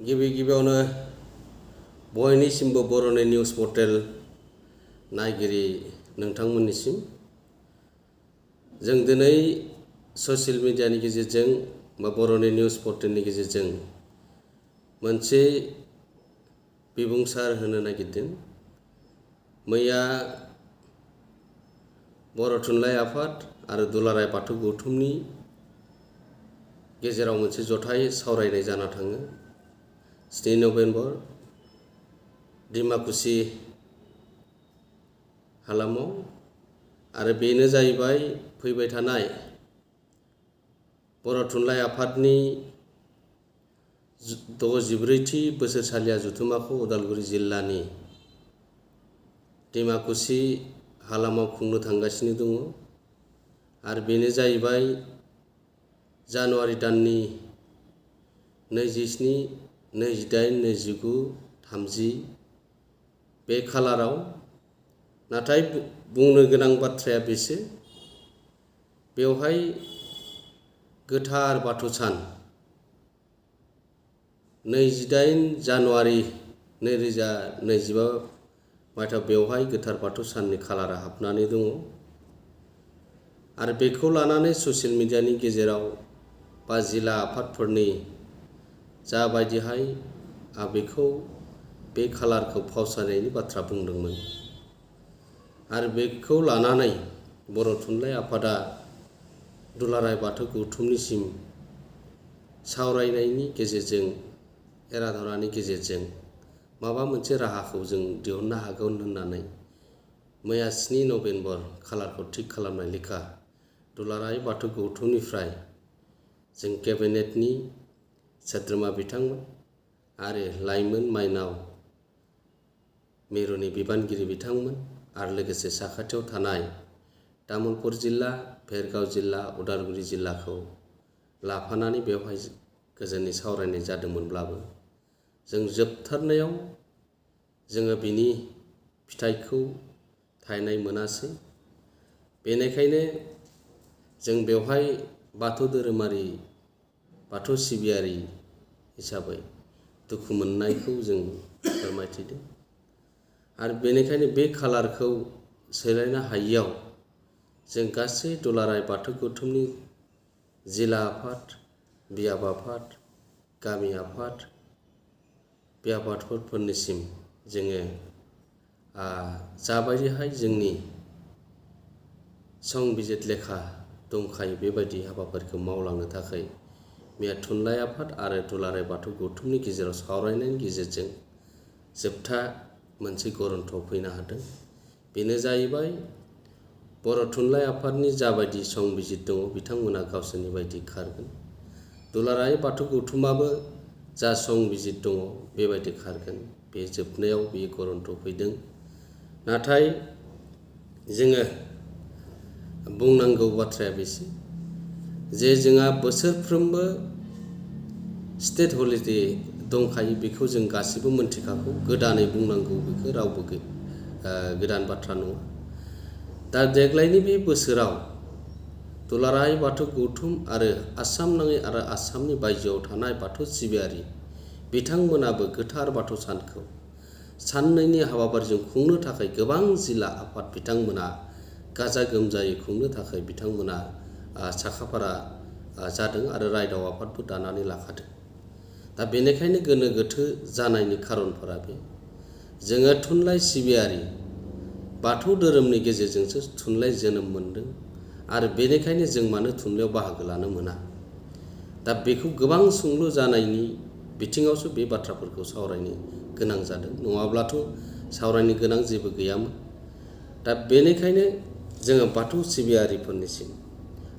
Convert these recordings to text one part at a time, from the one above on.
गिबियावनो बयनिसिमबो बर'नि news portal नायगिरि नोंथांमोननिसिम जों दिनै ससियेल मिडियानि गेजेरजों बा बर'नि निउस पर्टेलनि गेजेरजों मोनसे बिबुंसार होनो नागिरदों। मैया बर' थुनलाइ आफाद आरो दुलाराय बाथौ गौथुमनि गेजेराव मोनसे जथाय सावरायनाय जाना थाङो। 7 नभेम्बर डिमाकुसि हालामाव आरो बेनो जाहैबाय फैबाय थानाय बर' थुनलाइ आफादनि 64थि बोसोरसालिया जथुम्माखौ उदालगुरि जिल्लानि डिमाकुसि हालामाव खुंनो थांगासिनो दङ आरो बेनो जाहैबाय जानुवारि दाननि 27, 28, 29, 30 बे खालाराव। नाथाय बुंनो गोनां बाथ्राया बेसो, बेवहाय गोथार बाथौ सान 28 जानुवारि 2025 मायथाइयाव बेवहाय गोथार बाथौ साननि खालारा हाबनानै दङ आरो बेखौ लानानै ससियेल मिडियानि गेजेराव बा जिल्ला आफादफोरनि जाबायदिहाय बेखौ बे खालारखौ फावसायनायनि बाथ्रा बुंदोंमोन आरो बेखौ लानानै बर' थुनलाइ आफादा दुलाराय बाथौ गौथुमनिसिम सावरायनायनि गेजेरजों एराधरानि गेजेरजों माबा मोनसे राहाखौ जों दिहुननो हागोन होननानै मैया 7 नभेम्बर खालारखौ थिग खालामनाय लेखा दुलाराय बाथौ गौथुमनिफ्राय जों केबिनेटनि सोद्रोमा बिथांमोन आरो लाइमोन माइनाव मिरुनि बिबानगिरि बिथांमोन आरो लोगोसे साखाथियाव थानाय तामुलपुर जिल्ला, भेरगाव जिल्ला, उदालगुरि जिल्लाखौ लाफानानै बेवहाय गोजोननि सावरायनाय जादोंमोनब्लाबो जों जोबथारनायाव जोङो बिनि फिथाइखौ थायनाय मोनासै। बेनिखायनो जों बेवहाय बाथौ धोरोमारि बाथौ सिबियारि हिसाबै दुखु मोननायखौ जों फोरमायथिदों आरो बेनिखायनो बे खालारखौ सोलायनो हायियाव जों गासै दुलाराय बाथौ गौथुमनि जिल्ला आफाद, बियाब आफाद, गामि आफाद, बे आफादफोरनिसिम जोङो जाबायदिहाय जोंनि संबिजित लेखा दंखायो बेबायदि हाबाफारिखौ मावलांनो थाखाय मैया थुनलाइ आफाद आरो दुलाराय बाथौ गौथुमनि गेजेराव सावरायनायनि गेजेरजों जोबथा मोनसे गरन्थ'आव फैनो हादों। बेनो जाहैबाय बर' थुनलाइ आफादनि जाबायदि संबिजित दङ बिथांमोना गावसोरनि बायदि खारगोन। दुलाराय बाथौ गौथुमाबो जा संबिजित दङ बेबायदि खारगोन। बे जोबनायाव बे गरन्थ'आव फैदों। नाथाय जोङो बुंनांगौ बाथ्राया बेसो जे जोंहा बोसोरफ्रोमबो स्टेट हलिडे दंखायो, बेखौ जों गासिबो मोनथिखागौ। गोदानै बुंनांगौ बेखौ रावबो गोदान बाथ्रा नङा। दा देग्लायनि बे बोसोराव दुलाराय बाथौ गौथुम आरो आसाम नाङै आरो आसामनि बायजोआव थानाय बाथौ सिबियारि बिथांमोनाबो गोथार बाथौ सानखौ साननैनि हाबाफारिजों खुंनो थाखाय गोबां जिल्ला आफाद बिथांमोना गाजा गोमजायै खुंनो थाखाय बिथांमोना साखाफारा जादों आरो रायदाव आफादबो दानानै लाखादों। दा बेनिखायनो गोनो गोथो जानायनि खारनफोरा बे जोङो थुनलाइ सिबियारि बाथौ धोरोमनि गेजेरजोंसो थुनलाइ जोनोम मोनदों आरो बेनिखायनो जों मानो थुनलाइयाव बाहागो लानो मोना। दा बेखौ गोबां सोंलु जानायनि बिथिङावसो बे बाथ्राफोरखौ सावरायनो गोनां जादों, नङाब्लाथ' सावरायनो गोनां जेबो गैयामोन। दा बेनिखायनो जोङो बाथौ सिबियारिफोरनिसिम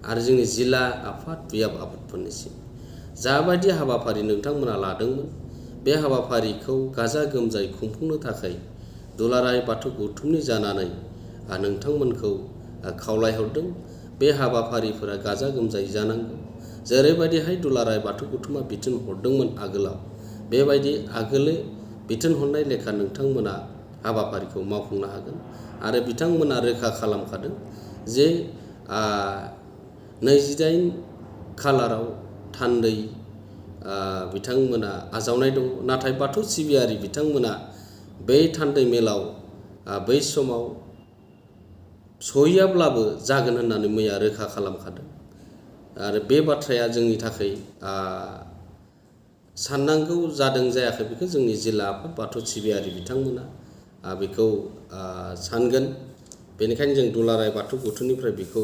आरो जोंनि जिल्ला आफाद, बियाब आफादफोरनिसिम जाबायदि हाबाफारि नोंथांमोना लादोंमोन बे हाबाफारिखौ गाजा गोमजायै खुंफुंनो थाखाय दुलाराय बाथौ गौथुमनि जानानै नोंथांमोनखौ खावलायहरदों। बे हाबाफारिफोरा गाजा गोमजायै जानांगौ। जेरैबायदिहाय दुलाराय बाथौ गौथुमा बिथोन हरदोंमोन आगोलाव, बेबायदि आगोलो बिथोन हरनाय लेखा नोंथांमोना हाबाफारिखौ मावफुंनो हागोन आरो बिथांमोना रोखा खालामखादों जे 28 खालाराव थान्दै बिथांमोना आजावनाय दङ। नाथाय बाथौ सिबियारि बिथांमोना बै थान्दै मेलाव बै समाव सहैयाब्लाबो जागोन होननानै मैया रोखा खालामखादों। आरो बे बाथ्राया जोंनि थाखाय साननांगौ जादों जायाखै बेखौ जोंनि जिल्ला आफाद बाथौ सिबियारि बिथांमोना बेखौ सानगोन। बेनिखायनो जों दुलाराय बाथौ गौथुमनिफ्राय बेखौ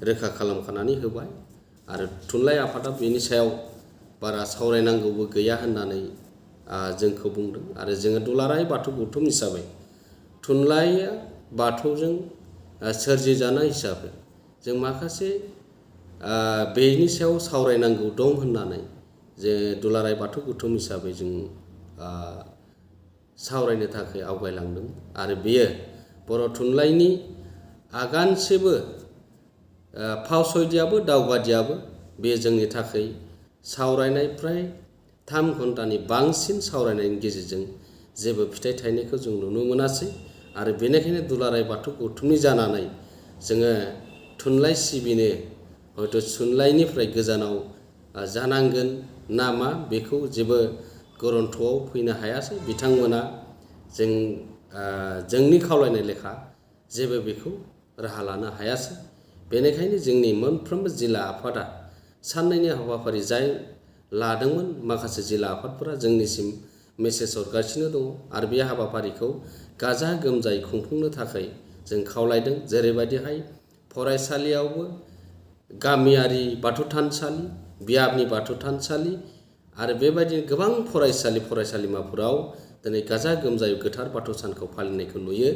रोखा खालामखानानै होबाय आरो थुनलाइ आफादा बेनि सायाव बारा सावरायनांगौबो गैया होननानै जोंखौ बुंदों। आरो जोङो दुलाराय बाथौ गौथुम हिसाबै थुनलाइया बाथौजों सोरजिजानाय हिसाबै जों माखासे बेनि सायाव सावरायनांगौ दं होननानै जे दुलाराय बाथौ गौथुम हिसाबै जों सावरायनो थाखाय आवगायलांदों। आरो बेयो बर' थुनलाइनि आगानसेबो फावसयदियाबो दावगादियाबो बे जोंनि थाखाय सावरायनाय फ्राय 3 घन्टानि बांसिन सावरायनायनि गेजेरजों जेबो फिथाइ थायनायखौ जों नुनो मोनासै। आरो बेनिखायनो दुलाराय बाथौ गौथुमनि जानानै जोङो थुनलाइ सिबिनो हयथ' थुनलाइनिफ्राय गोजानाव जानांगोन नामा बेखौ जेबो गरन्थ'आव फैनो हायासै। बिथांमोना जोंनि खावलायनाय लेखा जेबो बेखौ राहा लानो हायासै। बेनिखायनो जोंनि मोनफ्रोमबो जिल्ला आफादा साननैनि हाबाफारि जाय लादोंमोन माखासे जिल्ला आफादफोरा जोंनिसिम मेसेज हरगासिनो दङ। आरो बे हाबाफारिखौ गाजा गोमजायै खुंफुंनो थाखाय जों खावलायदों। जेरैबायदिहाय फरायसालियावबो गामियारि बाथौ थानसालि, बियाबनि बाथौ थानसालि आरो बेबायदिनो गोबां फरायसालिमाफोराव दिनै गाजा गोमजायै गोथार बाथौ सानखौ फालिनायखौ नुयो।